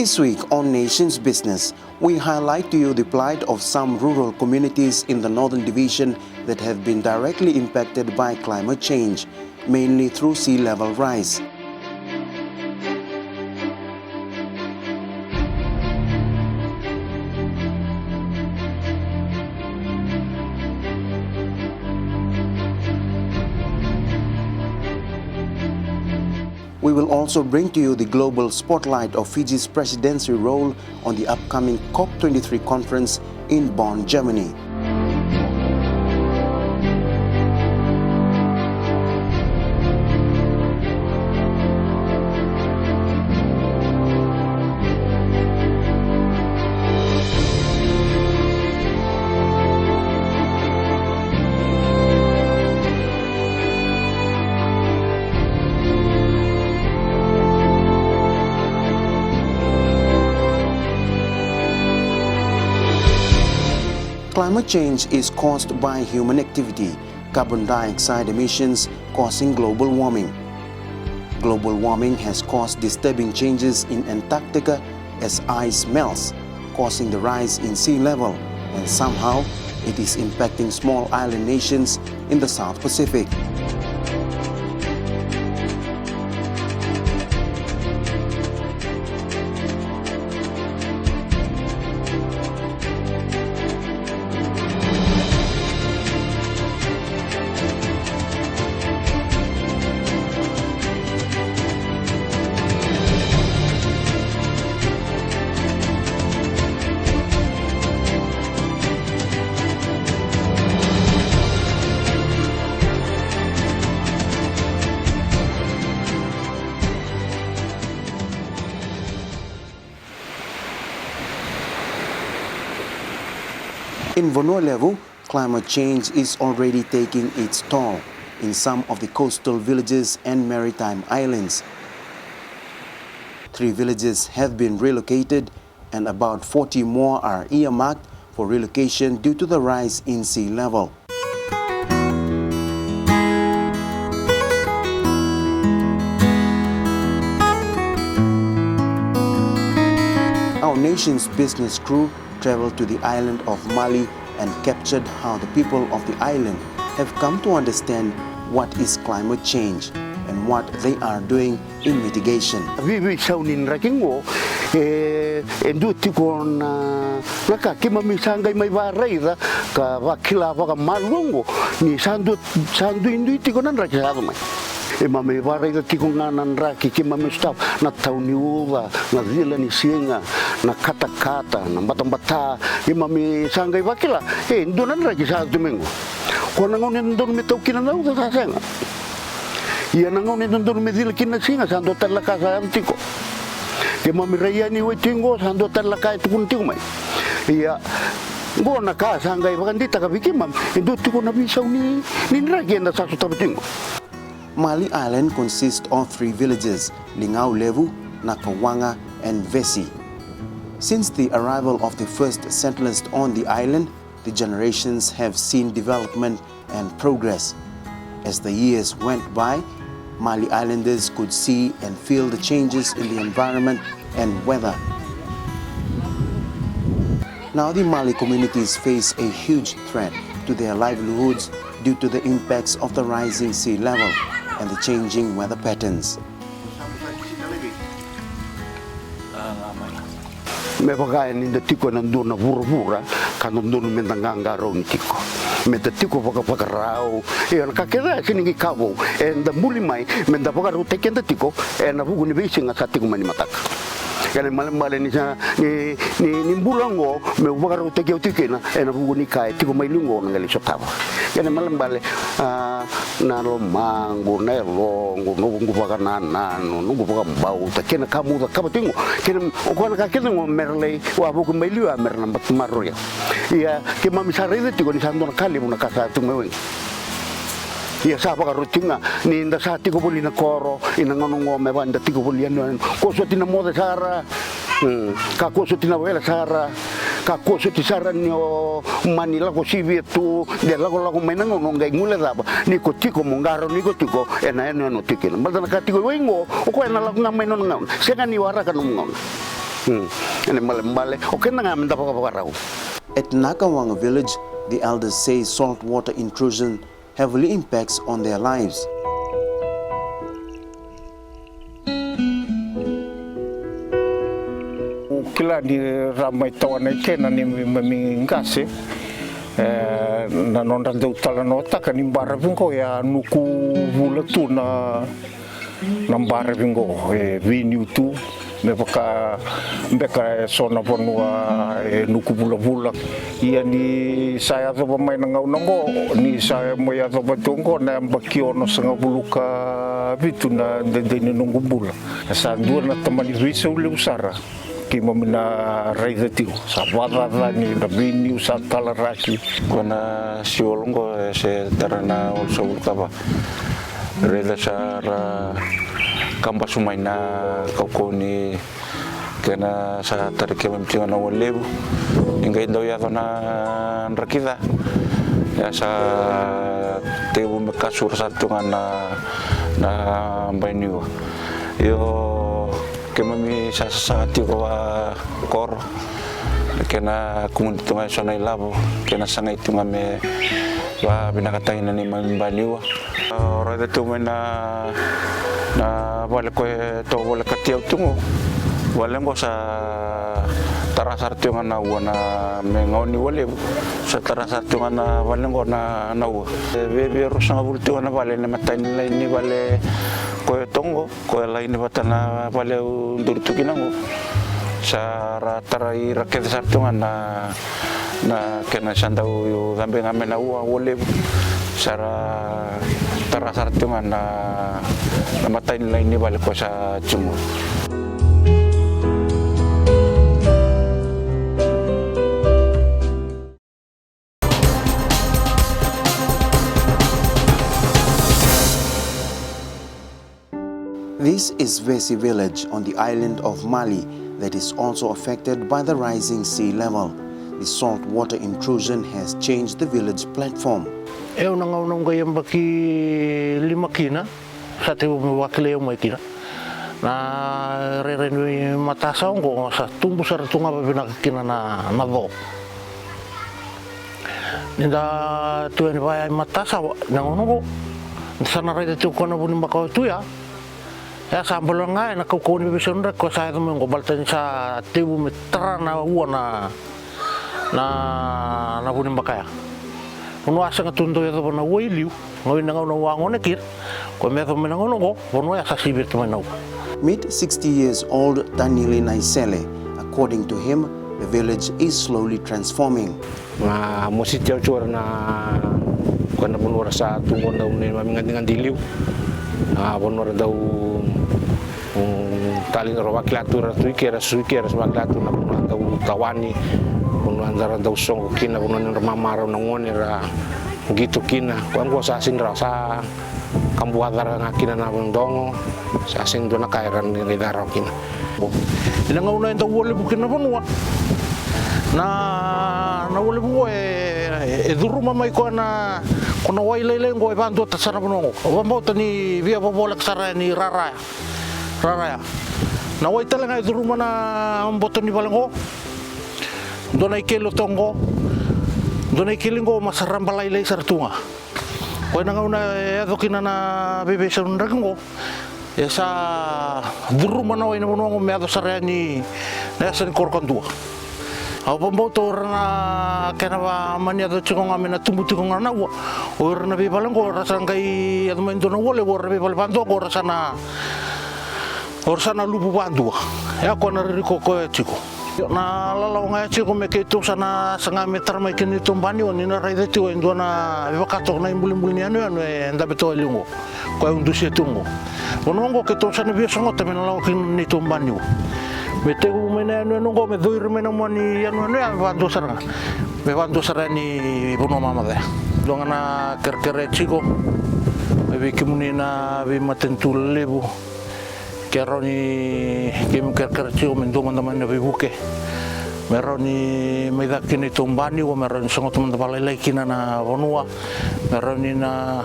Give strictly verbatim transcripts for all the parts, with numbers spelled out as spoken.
This week on Nation's Business, we highlight to you the plight of some rural communities in the Northern Division that have been directly impacted by climate change, mainly through sea level rise. We will also bring to you the global spotlight of Fiji's presidency role on the upcoming COP twenty-three conference in Bonn, Germany. Climate change is caused by human activity, carbon dioxide emissions causing global warming. Global warming has caused disturbing changes in Antarctica as ice melts, causing the rise in sea level, and somehow it is impacting small island nations in the South Pacific. In Vanua Levu, climate change is already taking its toll in some of the coastal villages and maritime islands. Three villages have been relocated, and about forty more are earmarked for relocation due to the rise in sea level. Our Nation's Business crew traveled to the island of Mali and captured how the people of the island have come to understand what is climate change and what they are doing in mitigation. Veiveisau ni draki oqo, e, e dua tiko na, na ka keimami sa qai mai vakaraica ka vakila vakamalua oqo, ni sa dua, sa duidui tiko na draki sa yaco mai. Keimami vakaraica tiko ga na draki keimami sotava, na tau ni uca, na cila ni siga, na katakata, na batabata. Keimami sa qai vakila, e dua na draki sa yaco tu mai oqo. Ko na gauna e dodonu me tau kina na uca sa sega. Ia na gauna e dodonu me cila kina na siga sa dua tale na ka sa yaco tiko. Keimami rai yani wai tiko oqo, sa dua tale na ka e tukuna tiko mai. Ia oqo na ka sa qai vakadeitaka vei keimami, e dua tiko na veisau ni, ni draki eda sa sotava tiko oqo. Mali Island consists of three villages, Ligaulevu, Nakawaga and Vesi. Since the arrival of the first settlers on the island, the generations have seen development and progress. As the years went by, Mali Islanders could see and feel the changes in the environment and weather. Now the Mali communities face a huge threat to their livelihoods due to the impacts of the rising sea level and the changing weather patterns. Me vaka e ni da tiko ena dua na vuravura ka dodonu me da qaqarauni tiko, me da tiko vakavakarau. Ia na ka kece e sega ni ka vou, eda buli mai me da vakarautaki keda tiko ena vuku ni veisiga sa tiko mai ni mataka. Kena ibalebale ni sa, ni, ni, ni bula oqo meu vakarautaki au tiko kina ena vuku ni ka e tiko mai liu oqo na qai lai sotava. Kena ibalebale, a, na lomaqu, na yaloqu, noqu vakanananu, noqu vakabauta kei na ka meu cakava tiko oqo. Kei na, o koya na ka kece oqo me ra lai wavoki mai liu ya me ra na bati maroroya. Ia keimami sa raica tiko ni sa dua na ka levu na ka sa tu mai wai. Ia sa vakaroti ga ni da sa tiko voli na koro ina gauna oqo me vaka ni da tiko voli yanuyanu. Kua soti na moce sara. Mm. Kakua soti na wele sara. Kakua soti sara ni o mani lako sivia tu, de lakolako mai na gauna o qai guilecava ni ko tiko mo qarauni iko tiko ena yanuyanu o tiko kina. Baleta na ka tiko i wai oqo, o koya ena lako ga mai nona gauna. Sega ni waraka nomu gauna. Hmm. Ena ibalebale o keda ga me da vakavakarau. At Nakawanga village, the elders say salt water intrusion heavily impacts on their lives. Au kila ni ra mai tawana i kena neimami qase, e, na nodra dau talanoataka ni baravi qo e a nuku vula tu na na baravi qo, e veiniu tu me vaka beka e so na vanua e nuku vulavula. Ia ni sa yacova mai na gauna qo, ni sa mai yacova tu qo na yabaki onosagavulu ka vitu na daidai ni noqu bula. E sa dua na tamani veisau levu sara keimami na raica tiko, sa vakacacani na veiniu sa talaraki. Ko na siwalo qo e se tara na onosagavulu ka va. Raica sa ra kabasu mai na kaukauwa ni kena sa tara keimami tiko ga na ua levu. Ni qai dau yaco na drakica, ia sa tekivu me kasura sara tu ga na, na bai ni ua. Io, keimami sa sasaga tiko vakoro, kena kumuni tu ga e so na ilavo, kena sagai tu ga me vavinakataki na neimami bai ni ua. O raica tu mai na, na vale ko e toka volekati au tu qo. Vale qo sa tara sara tu ga na ua na me gauna ni ua levu. Sa tara sara tu ga na vale qo na, na ua. E viavia ruasagavulu tu ga na vale na matai ni laini ni vale ko e toka qo. Ko e laini vata na vale au duri tu kina qo. Sa ra tara ira kece sara tu ga na, na kena sa dau cabe ga mai na ua, ua levu. Sa ra tara sara tu ga na, na matai ni laini ni vale ko sa tu qo. This is Vesi village on the island of Mali that is also affected by the rising sea level. The salt water intrusion has changed the village platform. E au na gauna au qai yabaki lima kina, sa tekivu me vakilai au mai kina. Na rairai ni matasawa qo sa tubu sara tu ga vavinaka kina na, na co. Ni da tu yani vaya i matasawa na gauna qo, ni sa na raica tiko koya na vunibakawa tu ya. Ia sa bale ga ena kaukauwa ni veiveisau draki koya sa yaco mai qo baleta ni sa tekivu me tara na ua na, na, na vunibakaya. Vanua a sega tu ni dau yacova na ua i liu. Qo ina gauna au a gone kina, ko me yaco mai na gauna qo, vanua ya sa sivita mai na ua. Meet sixty years old Tanili Naisele. According to him, the village is slowly transforming. Na mositi au tu era na, ko na vanua ra sa tu qo na neimami gadigadi liu. Na vanua ra dau Um, tali na ra vakila tu, ra tu i ke, ra su i ke, ra su vakila tu na vanua dau tawani, vanua da ra dau soqo kina, vanua ni ra mamarau na gone ra qito kina. Koya qo sa sega ni rawa, sa kabu a cara ga kina na dogo, sa sega ni dua na ka era ni ra rawa kina. Ena gauna e dau ua levu kina na vanua, na, na ua levu qo e, e curuma mai koya na, ko na wai lailai qo e vaduata sara na vanua qo. Au vakabauta ni via vovoleka sara yani raraya. Raraya. Na wai tale ga e curuma na boto ni vale qo. Dua na ikeli o toqo. Dua na ikeli qo ma sa raba lailai sara tu ga. Koya na gauna e yaco kina na veiveisau ni draki qo, e sa curuma na wai na vanua qo me yaco sara yani na yasa ni koro kadua. Au vakabauta o ira na kena va mani yaco tiko ga me na tubu tiko ga na ua. O ira na veivale qo ra sa qai yaco mai dua na ua levu, o ira na veivale vadua qo ra sa na, o ira sa na luvu vadua. E a koya na ririko koya tiko. Na lalawa ga ya tiko me keitou sa na saga me tara mai kina neitou baniwa ni na raica tiko e dua na veivakatoka na ibulibuli ni yanuyanu e dabe toka e liu qo. Koya au dusia tiko qo. Vanua qo keitou sa na via sogota me na lako kina neitou baniwa. Me tekivu mai na yanuyanu qo me cowiri mai na mua ni yanuyanu ya me vadua sara ga. Me vadua sara yani vanua mamaca ya. Dua ga na kerekere tiko. Me vei kemuni na veimatanitu lelevu. Ke rawa ni keimami kerekere tiko me dua mada mai na veivuke. Me rawa ni mai caka kina neitou baniwa, me rawa ni sogota mada valailai kina na vanua. Me rawa ni na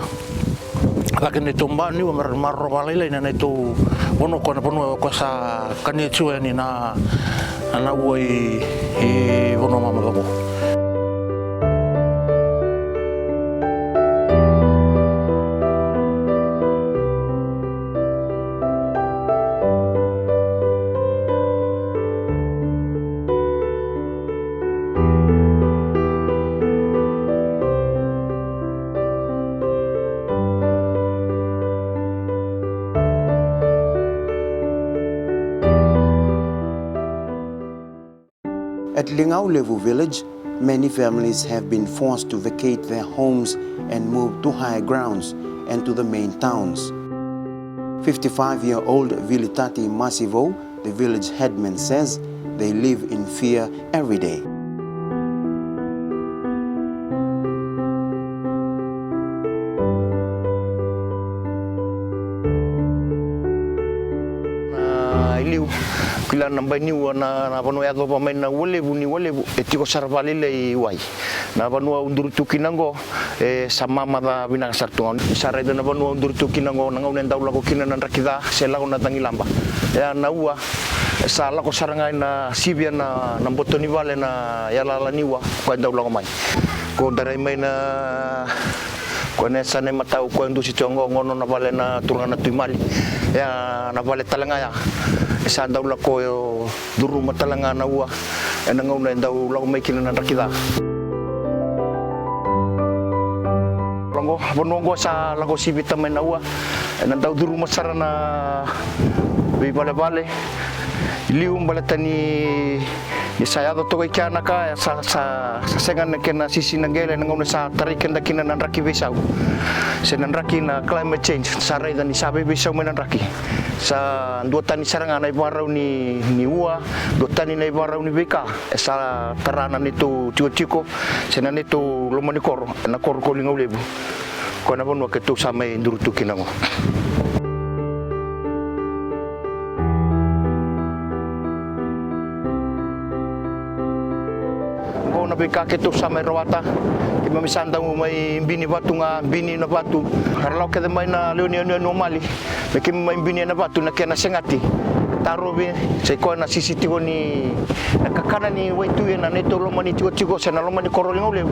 caka kina neitou baniwa, me rawa ni maroroi valailai na neitou Vanua ko na vanua ko sa kania tiko yani na, na ua i, i vanua mamaca ko. At Ligaulevu village, many families have been forced to vacate their homes and move to higher grounds and to the main towns. Fifty-five-year-old Vilitati Masivo, the village headman, says they live in fear every day. Na i liu, kila na bai ni ua na, na vanua e yacova mai na ua levu ni ua levu, e tiko sara vakalailai i wai. Na vanua au duri tu kina oqo, e sa mamaca vinaka sara tu ga. Ni sa raica na vanua au duri tu kina oqo, na gauna e dau lako kina na draki ca se lako na cagilaba. Ia na ua e sa lako sara ga ina sivia na, na boto ni vale na yalayala ni ua ko e dau lako mai. Ko darai mai na, ko e na yasana i matau ko e dusi tiko oqo, oqo nona vale na turaga na Tui Mali. Ia na vale tale ga ya e sa dau lako curuma tale ga na ua ena gauna e dau lako mai kina na draki ca. Oqo, vanua oqo sa lako sivita mai na ua, ena dau curuma sara na veivalevale i liu baleta ni, ni sa yaco toka i kea na ka, sa, sa, sa sega na kena sisi na qele ena gauna sa tarai keda kina na draki veisau se na draki na climate change. Sa raica ni sa veiveisau mai na draki. Sa duatani sara ga na ivakarau ni, ni ua, duatani na ivakarau ni veika e sa tara na neitou tikotiko se na neitou loma ni koro, na koro ko Ligaulevu. Ko na vanua keitou sa mai duri tu kina oqo. Oqo na veika keitou sa mai rawata. Keimami sa dau mai bini vatu ga, bini na vatu. Era lako kece mai na lewe ni yanuyanu o Mali me keimami mai bini ena vatu na kena segati. Tarovi se koya na sisi tiko ni na kakana ni waitui ena neitou loma ni tikotiko se na loma ni koro Ligaulevu.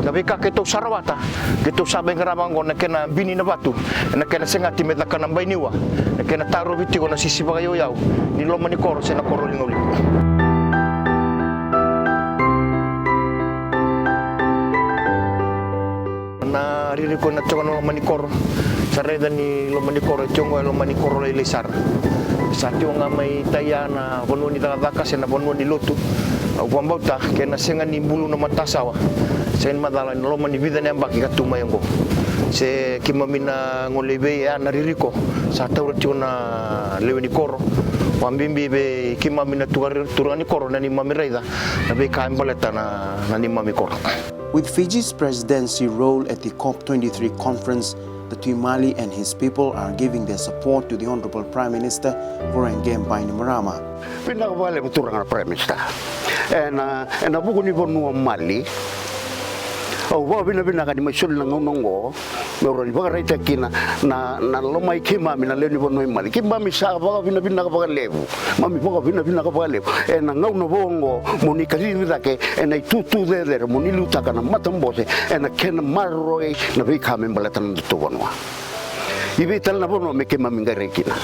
Na veika keitou sa rawata, keitou sa veiqarava oqo na kena bini na vatu ena kena segati me caka na bai ni ua, na kena tarovi tiko na sisi vakayauyau ni loma ni koro se na koro Ligaulevu. Na ririko ena tiko na loma ni koro. Sa raica ni loma ni koro e tiko oqo e loma ni koro lailai sara. Sa tiko ga mai tai ya na vanua ni cakacaka se na vanua ni lotu. Au vakabauta ke na sega ni bulu na matasawa, sega ni macala ena loma ni vica na yabaki ka tu mai oqo. Se keimami na gole i vei, e a na ririko sa taura tiko na lewe ni koro. Vakabibi vei keimami na turaga ni koro na neimami raica na veika e baleta na, na neimami koro. With Fiji's presidency role at the COP twenty-three conference, the Tuimali and his people are giving their support to the Honorable Prime Minister Voreqe Bainimarama. Vinaka vakalevu turaga na Prime Minister. Ena, ena vuku ni vanua Mali, au vakavinavinaka ni mai soli na gauna oqo meu rawa ni vakaraitaka kina na, na lomai keimami na lewe ni vanua i Mali. Keimami sa vakavinavinaka vakalevu. Mami vakavinavinaka vakalevu ena gauna vou oqo mo ni kacivi cake ena itutu cecere mo ni liutaka na matabose ena kena maroroi na veika me baleta na nodatou vanua. I vei tale na vanua me keimami qai rai kina?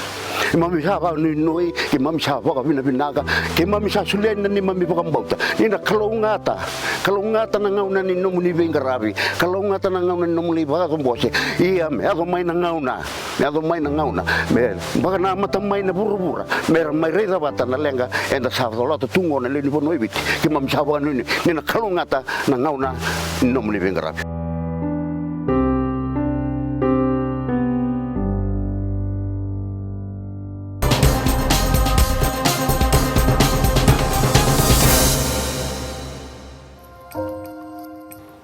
Keimami sa vakanuinui, keimami sa vakavinavinaka, keimami sa solia na neimami vakabauta ni na kalougata, kalougata na gauna ni nomuni veiqaravi, kalougata na gauna ni nomuni vakatabose. Ia me yaco mai na gauna, me yaco mai na gauna me vakanamata mai na vuravura me ra mai raica vata na leqa eda sa colata tu oqo na lewe ni vanua i Viti. Keimami sa vakanuinui ni na kalougata na gauna ni nomuni veiqaravi.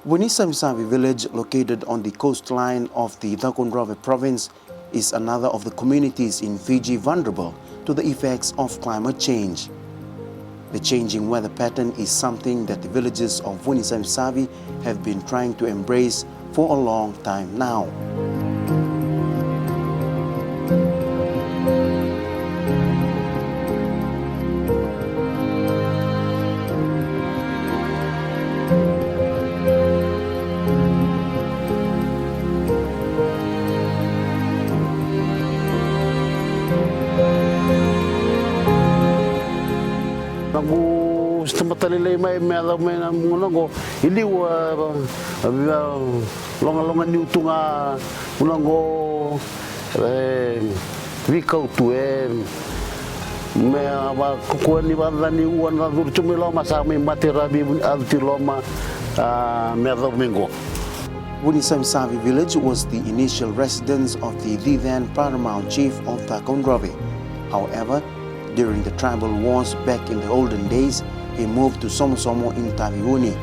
Vunisavisavi village, located on the coastline of the Cakaudrove province, is another of the communities in Fiji vulnerable to the effects of climate change. The changing weather pattern is something that the villagers of Vunisavisavi have been trying to embrace for a long time now. Sa tamata lailai mai me yacova mai na gauna oqo, i liu a, a, a, logaloga niu tu ga gauna oqo, e, veikau tu, e, me a, va, kakua ni vacacani ua na curu tu mai loma, sa mai mate ra veivu ni yaco tu i loma, a, me yacova mai oqo. Vunisamisami village was the initial residence of the, the then paramount chief of Cakaudrove. However, during the tribal wars back in the olden days, he moved to Somosomo in Taveuni.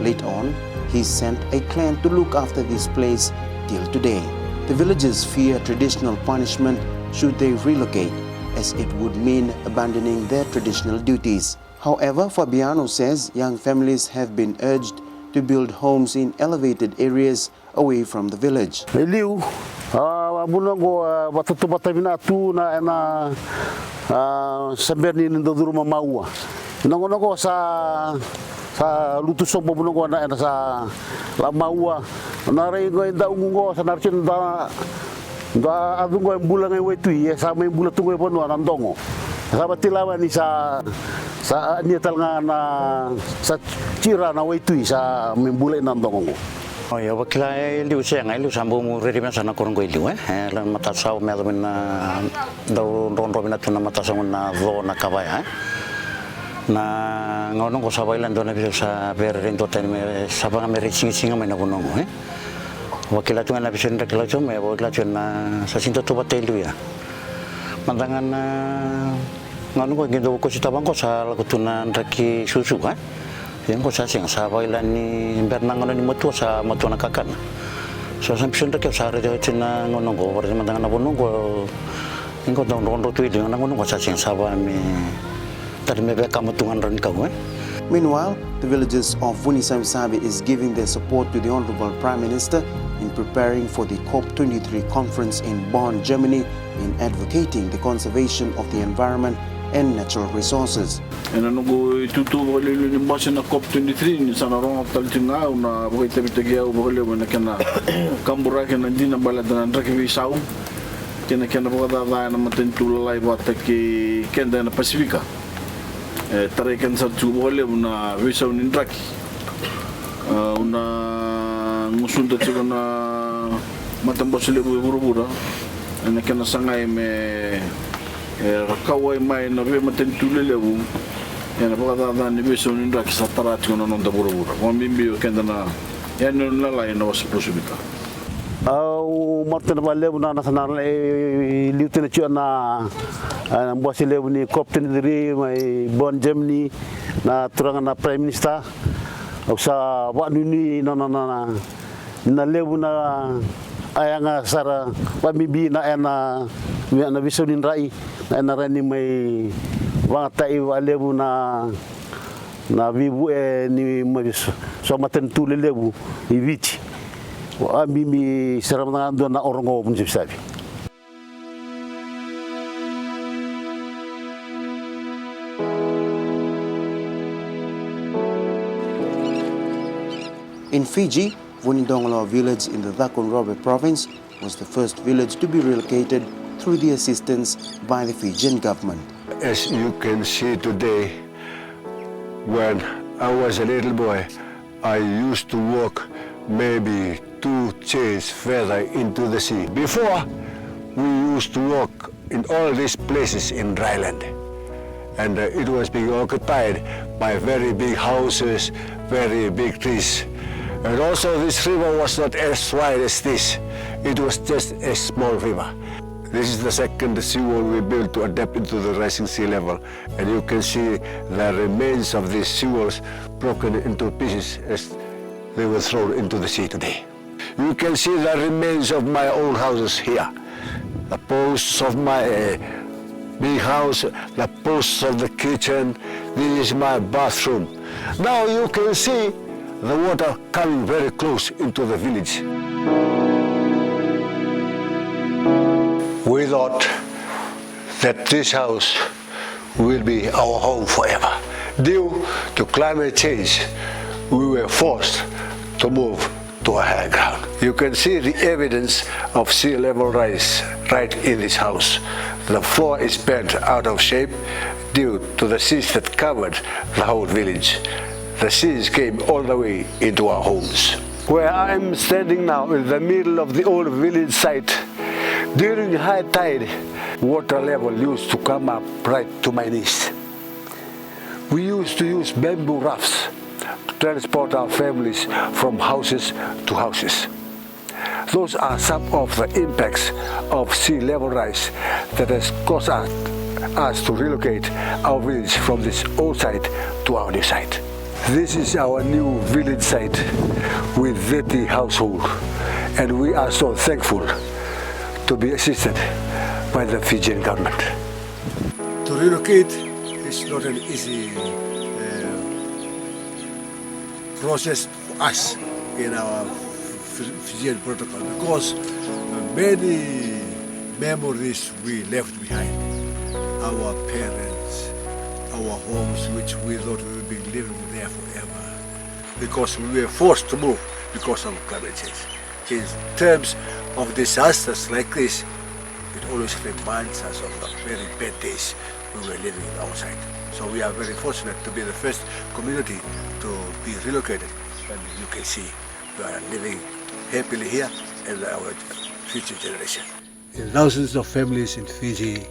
Later on, he sent a clan to look after this place till today. The villagers fear traditional punishment should they relocate, as it would mean abandoning their traditional duties. However, Fabiano says young families have been urged to build homes in elevated areas away from the village. E liu, a, a, vuna oqo, a, vatatauvata vinaka tu na, ena, a, sa bera ni dau curu mai maua. Na gauna oqo sa, sa lutu sobu vuna oqo na, ena sa la maua. Na rai oqo e dau oqo, sa na raici na dua, dua yacu oqo e bula ga i waitui, e sa mai bula tu oqo i vanua na dogo. Sa vakatilava ni sa, sa, a, nia tale ga na, sa tira na waitui, sa mai bula i na dogo oqo. Oi, au vakila e liu sega, e liu sa bau mu rairai vinaka sara na koro oqo e liu, e. E, la matasawa me yaco mai na dau drodro vinaka tu na matasawa na co na kavaya, e. Na gauna oqo sa vakila dua na veisau sa vere rei dua tani me sa vaga me rei sigasiga mai na vanua oqo, e. Vakila tu ga na veisau ni draki lau tu mai, vakila tu ga na sa sega ni tautauvata e liu ya. Mada ga na gauna oqo qai dau vakositava oqo sa lako tu na draki susu, e. Ia oqo sa sega, sa vakaila ni bera na gauna ni matua sa matua na kakana. So sa biso draki au sa raica oti na gauna oqo, vakaraica mada ga na vanua oqo. Oqo dau drodro tu i liu na gauna oqo sa sega, sa vaka me tale me veka matua ga na drau ni kau, e. Meanwhile, the villagers of Vunisamisami is giving their support to the Honourable Prime Minister in preparing for the COP twenty-three conference in Bonn, Germany, in advocating the conservation of the environment and natural resources. Ena noqu itutu vakaliuliu ni bose na COP twenty-three ni sa na rogo tale tiko ga, au na vakaitavitaki au vakalevu ena kena kaburaki na dina baleta na draki veisau kei na kena vakacaca ena matanitu lalai vata kei keda ena Pasifika. E tarai keda sara tiko vakalevu na veisau ni draki. A, au na gusuda tiko na matabose levu e vuravura ena kena sagai me, e, ra kauwai mai na veimatanitu lelevu ena vakacaca ni veisau ni draki sa tara tiko na noda vuravura, vakabibi o keda na yanuyanu lalai na wasa Porosovita. Au marautaka vakalevu na, na, na, e, e, liutaki tiko na, e, na bose levu ni COP twenty-three mai Bonn, Germany, na turaga na Prime Minister. Au sa vakanuinui na, na, na, na, na levu na, a, yaga sara, vakabibi na, e, na, na veisau ni draki, na, e, na rawa ni mai vakayagataki vakalevu na, na veivukei ni mai so, so matanitu lelevu i Viti. Vakabibi sara mada ga dua na koro oqo Vunisamisami. In Fiji, Vunidogoloa village in the Cakaudrove province was the first village to be relocated through the assistance by the Fijian government. As you can see today, when I was a little boy, I used to walk maybe two chains further into the sea. Before, we used to walk in all these places in dry land. And, uh, it was being occupied by very big houses, very big trees. And also, this river was not as wide as this. It was just a small river. This is the second seawall we built to adapt into the rising sea level. And you can see the remains of these seawalls broken into pieces as they were thrown into the sea today. You can see the remains of my old houses here. The posts of my, uh, big house, the posts of the kitchen. This is my bathroom. Now you can see the water coming very close into the village. We thought that this house will be our home forever. Due to climate change, we were forced to move to our higher ground. You can see the evidence of sea level rise right in this house. The floor is bent out of shape due to the seas that covered the whole village. The seas came all the way into our homes. Where I am standing now, in the middle of the old village site, during high tide, water level used to come up right to my knees. We used to use bamboo rafts to transport our families from houses to houses. Those are some of the impacts of sea level rise that has caused us, us to relocate our village from this old site to our new site. This is our new village site with thirty households, and we are so thankful to be assisted by the Fijian government. To relocate is not an easy uh, process for us in our Fi- Fijian protocol, because many memories we left behind. Our parents, our homes, which we thought we would be living there forever, because we were forced to move because of climate change. In terms of disasters like this, it always reminds us of the very bad days we were living outside. So we are very fortunate to be the first community to be relocated, and you can see we are living happily here and our future generation. In thousands of families in Fiji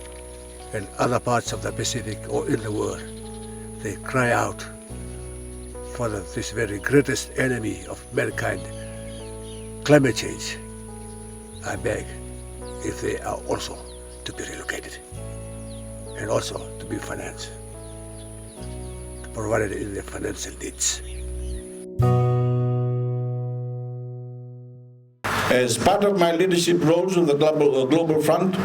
and other parts of the Pacific or in the world, they cry out for the, this very greatest enemy of mankind, climate change. I beg if they are also to be relocated and also to be financed, to provide in their financial needs. As part of my leadership roles of the Global, uh, Global Front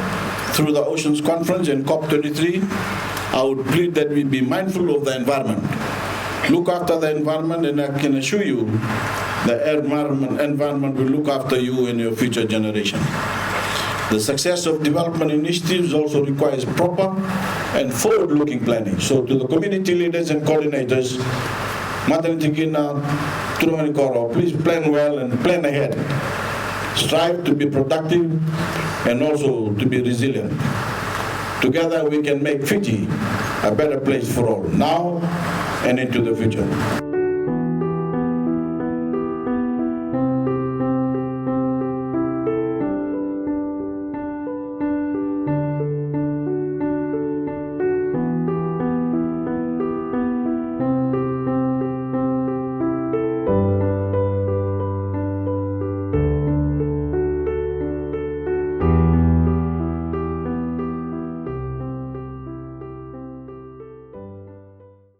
through the Oceans Conference and COP twenty-three, I would plead that we be mindful of the environment. Look after the environment, and I can assure you the environment, environment will look after you and your future generation. The success of development initiatives also requires proper and forward-looking planning. So to the community leaders and coordinators, Matanitikina, Turaga ni Koro, please plan well and plan ahead. Strive to be productive and also to be resilient. Together we can make Fiji a better place for all, now and into the future.